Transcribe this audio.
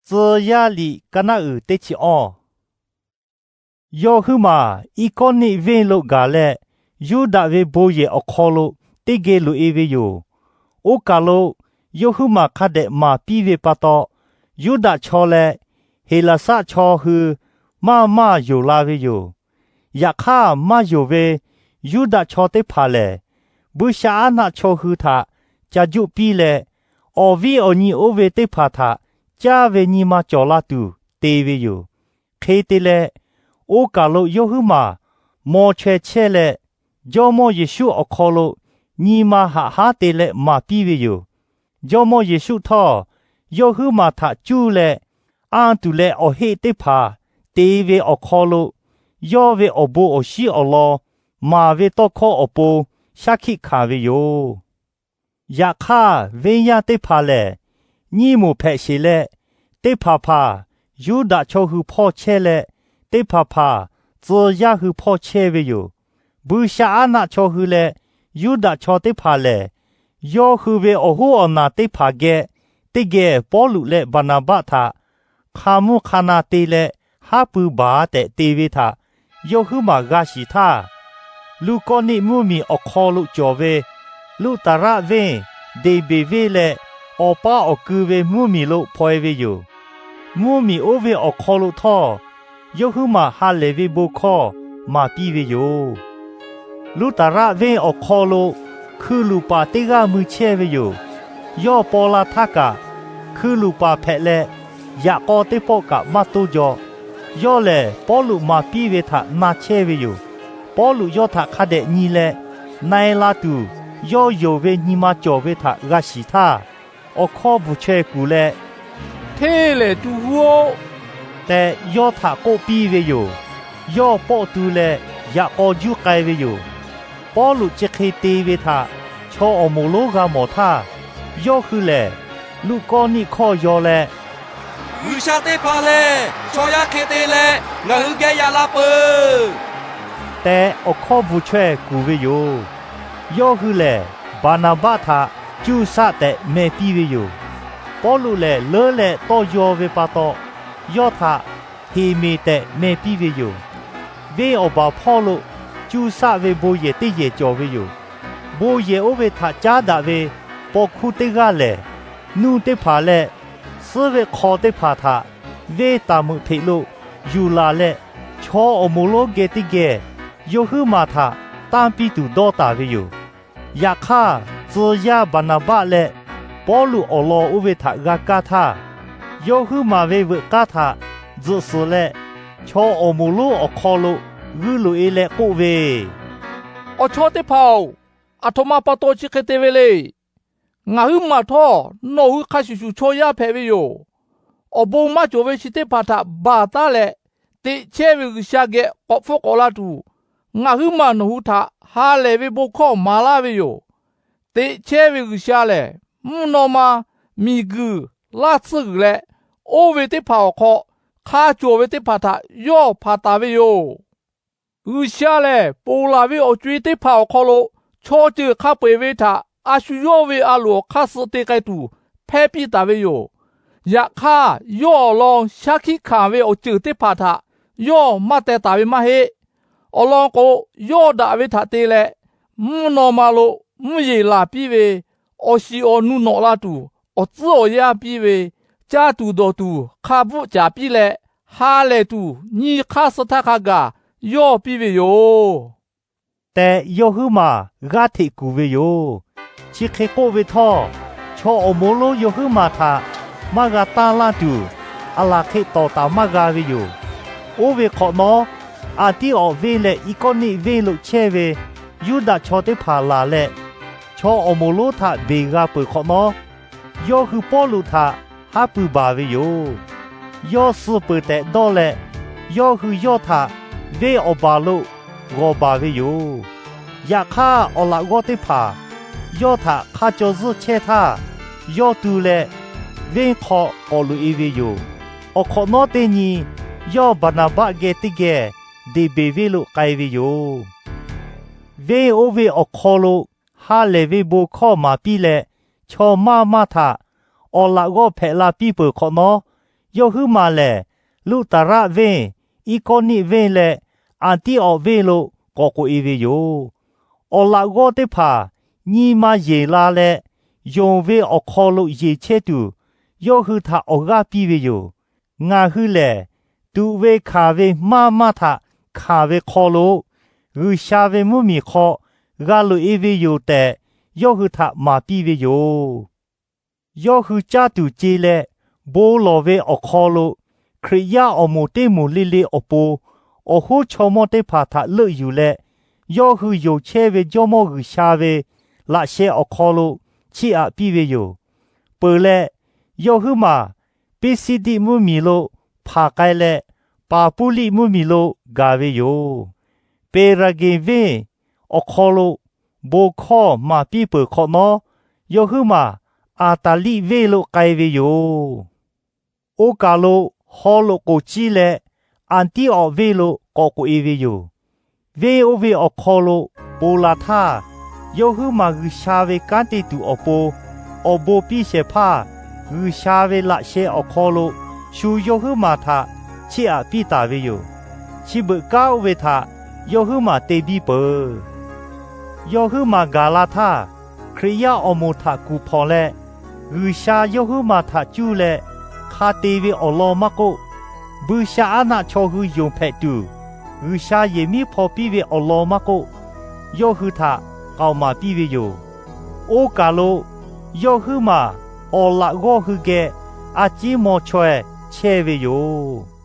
Tcuh yaˇ liꞈ ka naˆ uiˍ teˇ chi awˇ. Yawˇ huiˉ maˬ Iˉkawˇniˆ venˇ lo gaˬ leh, Yuˇdaꞈ ve bon yehˬ awˬ hk'aw lo teˇ geh loꞈ-e ve yoˬ. Oˇ kaˬ lo yawˇ huiˉ maˬ hk'a dehꞈ maˍ piˇ ve pa taw, Yuˇdaꞈ chaw leh Heˍlaˍsaˆ chaw hui maˇ maˇ yonˍ la ve yoˬ. Yaꞈ hk'aˇ, maˇ yonˍ ve Yuˇdaꞈ chaw teˇ hpaˍ lehˬ, buiˇshaˆaˉnaˆ chaw hui htaꞈ ca juˆ piˇ leh, awˬ viˉ awˬ nyi oˇ ve teˇ hpaˍ htaꞈ caˇ ve nyi ma cawˬ la tuˬ te ve yoˬ. Hk'e te leh, oˇ kaˬ lo yawˇ huiˉ maˬ maw chaweh chehˇ leh, Jawˇmawˇ Yeˍsuˆ awˬ hk'aw lo nyi ma haꞈ haˉ te leh maˍ piˇ ve yoˬ. Jawˇmawˇ Yeˍsuˆ htawˇ, yawˇ huiˉ maˬ htaꞈ cuˇ leh, anˇ tuˬ leh awˬ heˆ teˇ hpaˍ te ve awˬ hk'aw lo, yawˇ ve awˬ bon awˬ shinˉ awˬ lawn maˍ ve tawˇ hkawˇ awˬ pon shaˉ hkiˆ hkanˍ ve yoˬ. Yaꞈ hk'aˇ, venˇ yaˇ teˇ hpaˍ lehˬ, nyiˇ moˍ hpehꞈ sheˬ leh, teˇ hpaˍ hpaˍ Yuˇdaꞈ chaw hui hpawˇ chehˇ leh, teˇ hpaˍ hpaˍ tcuh yaˇ hui hpawˇ chehˇ ve yoˬ. Buiˇshaˆaˉnaˆ chaw hui leh Yuˇdaꞈ chaw teˇ hpaˍ lehˬ, yawˇ hui ve awˬ hoˉ awˬ naˬ teˇ hpaˍ geh teˇ geh Pawˇluꞈ leh Baˍnaˍbaˆ htaꞈ hk'a mvuhˇ hk'a na te leh haˉ pui baˬ tehꞈ te ve htaꞈ yawˇ huiˉ maˬ g'a shiˍ htaˇ, Luˇkawˇniˆ mvuhˇmiˬ awˬ hk'aw lo cawˬ ve Luˇtaˍraˆ venˇ Deˍbeˍ venˇ leh awˬ paˇ awˬ kui ve mvuhˇmiˬ lo hpaw-e ve yoˬ. Mvuhˇmiˬ oˇ ve awˬ hk'aw lo htawˇ, yawˇ huiˉ maˬ ha lehˬ ve bon hkawˇ maˍ piˇ ve yoˬ. Luˇtaˍraˆ venˇ awˬ hk'aw lo hkui luˬ paˍ teˇ g'aˇ mui chehˇ ve yoˬ. Yawˇ paw la htaˇ kaꞈ, hkui luˬ paˍ hpehꞈ leh, yaꞈ k'aw teˇ pawˆ kaꞈ maˇ toˇ jaw. Yawˇ lehˬ, Pawˇluꞈ maˍ piˇ ve htaꞈ na chehˇ ve yoˬ. Pawˇluꞈ yawˇ htaꞈ hk'a dehꞈ nyi leh, na-e la tuˬ yawˇ yonˍ ve nyi ma cawˬ ve htaꞈ g'a shiˍ htaˇ, awˬ hkawˇ bvuhˬ chaweh kuˬ leh, Hteˇ lehˍ tu huˉ-oˆ, tehꞈ yawˇ htaꞈ k'oˆ piˇ ve yoˬ. Yawˇ pawˆ tu leh yaꞈ k'aw juˇ k'ai ve yoˬ. Pawˇluꞈ chi hk'e te ve htaꞈ chaw awˬ moˍ lonˉ g'a mawˬ htaˇ, yawˇ hui lehˬ Luˇkawˇniˆ hkawˇ yaw leh, G'uiˬsha teˇ hpaˍ lehˬ, chaw yaˇ hk'e te leh ngaˬ hui geh yaꞈ la peuˬ, tehꞈ awˬ hkawˇ bvuhˬ chaweh kuˬ ve yoˬ. Yawˇ hui lehˬ, Baˍnaˍbaˆ htaꞈ Cuˇsaˆ tehꞈ meh piˇ ve yoˬ. Pawˇluꞈ lehˬ, leuˉ leh tawˇ yaw ve pa taw, yawˇ htaꞈ Heˍmeˍ tehꞈ meh piˇ ve yoˬ. Venˇ awˬ baˬ hpawˇ lo Cuˇsaˆ ve bon yehˬ teˇ yehˬ cawˬ ve yoˬ. Bon yehˬ oˇ ve htaꞈ caˉ daꞈ ve paw hkuˇ teˇ g'aˇ lehˬ, nuˇ teˇ hpaˍ leh suhˉ ve hk'aw teˇ hpaˍ htaꞈ venˇ taˍ meuꞈ hpeꞈ lo yuˬ laˬ leh, chaw awˬ moˍ lonˉ geh teˇ geh yawˇ huiˉ maˬ htaꞈ tanˇ piˇ tuˬ dawˇ taˍ ve yoˬ. Yaꞈ hk'aˇ, tcuh yaˇ Baˍnaˍbaˆ leh Pawˇluꞈ awˬ lawn oˇ ve htaꞈ g'a kaˇ htaˇ, yawˇ huiˉ maˬ ve veuꞈ k'aˇ htaꞈ tzuhꞈ suhˍ leh, chaw awˬ moˍ lonˉ awˬ hk'aw lo g'uiˇ loꞈ-e leh k'oˆ ve, Awˬ chawˇ teˇ hpaˍ-oˬ, aˬ htoꞈ ma pa taw chi hk'e te ve le. Ngaˬ huiˉ maˬ htawˇ nawˬ hui hk'a shuˍ shuˍ chaw yaˇ hpehꞈ ve yoˬ. Awˬ bon maˇ cawˬ ve chi teˇ hpaˍ htaꞈ baˬ taˉ leh, teꞈ chehˇ ve G'uiˬsha geh k'awꞈ hpfuhˆ k'awꞈ la tuˬ, ngaˬ huiˉ maˬ nawˬ hui htaꞈ ha lehˬ ve bon hkawˇ maˍ laˇ ve yoˬ. Teꞈ chehˇ ve G'uiˬsha lehˬ, mvuhˇ naw ma, miˬguiˬ, laˇ tsuhˇ g'uiˬ leh oˇ ve teˇ hpaˍ awˬ hk'aw hk'a cawˬ ve teˇ hpaˍ htaꞈ yawˇ hpanˍ taˍ ve yoˬ. G'uiˬsha lehˬ, ponˬ laˬ ve awˬ co-e teˇ hpaˍ awˬ hk'aw lo chaw ceuˬ hk'a peu-eˬ ve htaꞈ a shu yawˇ ve a loˍ awˬ hk'aˇ suh te k'ai tuˬ hpehˇ piˇ taˍ ve yoˬ. Yaꞈ hk'aˇ, yawˇ awˬ lawn shaˉ hkiˆ hkanˍ ve awˬ ceuˬ teˇ hpaˍ htaꞈ yawˇ maˇ teh taˍ ve maˇ heˆ. Awˬ lawn k'o, yawˇ daꞈ ve htaꞈ te leh, mvuhˇ naw ma lo mvuhˇ yeˬ laˬ piˇ ve, awˬ shiˍ awˬ nu nawꞈ la tuˬ awˬ tcuhˉ awˬ yanˇ piˇ ve, caˇ tuˬ dawˬ tuˬ hk'a bvuhˆ caˍ piˇ leh, ha lehˬ tuˬ nyi hk'aˇ suh htaˇ hk'a gaˬ yawˇ piˇ ve yoˬ, tehꞈ yawˇ huiˉ maˬ g'aˇ hteꞈ kuˬ ve yoˬ. Chi hk'e k'oˆ ve htawˇ, chaw awˬ moˍ lonˉ yawˇ huiˉ maˬ htaꞈ maˇ g'a tanˇ laˇ tuˬ, aˬ laˬ hk'e tawˍ taˍ maˇ g'a ve yoˬ. Oˇ ve hk'awꞈ nawˉ, Anˍtiˆawˍ venˇ leh Iˉkawˇniˆ venˇ lo chehˇ ve Yuˇdaꞈ chaw teˇ hpaˍ laˬ leh, chaw awˬ moˍ lonˉ htaꞈ beˬ g'a peuˬ hk'awꞈ nawˉ, yawˇ hui Pawˇluꞈ htaꞈ haˉ pui baˬ ve yoˬ. Yawˇ suh peuˬ tehꞈ dawˇ leh, yawˇ hui yawˇ htaꞈ venˇ awˬ baˬ lo g'awˬ baˬ ve yoˬ. Yaꞈ hk'aˇ, awˬ laꞈ g'awˇ teˇ hpaˍ yawˇ htaꞈ hk'a caw zuhˇ chehˇ htaˇ, yawˇ tu leh venˇ hk'aw k'awꞈ loꞈ-e ve yoˬ. Awˬ hk'awꞈ nawˉ teˇ nyi, yawˇ Baˍnaˍbaˆ geh teˇ geh Deˍbeˍ venˇ lo k'ai ve yoˬ. Venˇ oˇ ve awˬ hk'aw lo ha lehˬ ve bon hkawˇ maˍ piˇ leh, chaw maˇ maˇ htaꞈ awˬ laꞈ g'awˇ hpehꞈ la piˇ peuˬ hk'awꞈ nawˉ, Yawˇ huiˉ maˬ lehˬ, Luˉtaˍraˆ venˇ, Iˉkawˇniˆ venˇ leh Anˍtiˆawˍ venˇ lo k'awꞈ k'oꞈ-e ve yoˬ. Awˬ laꞈ g'awˇ teˇ hpaˍ nyi ma yeˬ la leh, yonˍ ve awˬ hk'aw lo yeˬ chehˇ tuˬ, yawˇ hui htaꞈ awˬ g'aˇ piˇ ve yoˬ. Ngaˬ hui lehˬ, tuꞈ ve hkanˍ ve maˇ maˇ htaꞈ hkanˍ ve hk'aw lo, G'uiˬsha ve mvuhˇmiˬ hk'aw g'a loꞈ-e ve yoˬ tehꞈ, yawˇ hui htaꞈ maˍ piˇ ve yoˬ. Yawˇ hui caˇ tuˬ ce leh bon lawˬ ve awˬ hk'aw lo, Hkriꞈ yaˇ awˬ moˍ teˇ moˍ le le awˬ pon awˬ hoˉ chaw mawˇ teˇ hpaˍ htaꞈ leuˆ yuˬ leh, yawˇ hui yonˍ chehˇ ve Jawˇmawˇ G'uiˬsha ve laꞈ sheh awˬ hk'aw lo chiˇ aꞈ piˇ ve yoˬ. Peuˬ leh, yawˇ huiˉ maˬ Piˇsiˇdiˆ mvuhˇmiˬ lo hpanˍ k'ai leh, Paˍpuˇliˆ mvuhˇmiˬ lo gaˬ ve yoˬ. Peˍraˍgeˍ venˇ awˬ hk'aw lo bon hkawˇ maˍ piˇ peuˬ hk'awꞈ nawˉ, yawˇ huiˉ maˬ Aˍtaˍliˆ venˇ lo k'ai ve yoˬ. Oˇ kaˬ lo haw loꞈ k'oˍ ciˇ leh Anˍtiˆawˍ venˇ lo k'awꞈ k'oꞈ-e ve yoˬ. Venˇ oˇ ve awˬ hk'aw lo ponˬ laˬ htaˇ, yawˇ huiˉ maˬ G'uiˬsha ve kanˉ te tuˬ awˬ pon awˬ bon piˇ shehˍ hpaˇ G'uiˬsha ve laꞈ sheh awˬ hk'aw lo shu yawˇ huiˉ maˬ htaꞈ chiˇ aꞈ piˇ taˍ ve yoˬ. Chi beuꞈ kanˉ oˇ ve htaꞈ yawˇ huiˉ maˬ te biˇ peuˬ. Yawˇ huiˉ maˬ gaˬ la htaˇ, Hkriꞈ yaˇ awˬ moˍ htaꞈ kuˬ hpawnˬ leh, G'uiˬsha yawˇ huiˉ maˬ htaꞈ cuˇ leh hk'a te ve awˬ lawn maˇ k'oˆ, buiˇshaˆaˉnaˆ chaw hui yonˍ hpehꞈ tuˬ G'uiˬsha yehˬ miˉ hpaw piˇ ve awˬ lawn maˇ k'oˆ, yawˇ hui htaꞈ k'aoˍ maˍ piˇ ve yoˬ. Oˇ kaˬ lo yawˇ huiˉ maˬ awˬ laꞈ g'awˇ hui geh a ciˉ maw chaweh chehˇ ve yoˬ.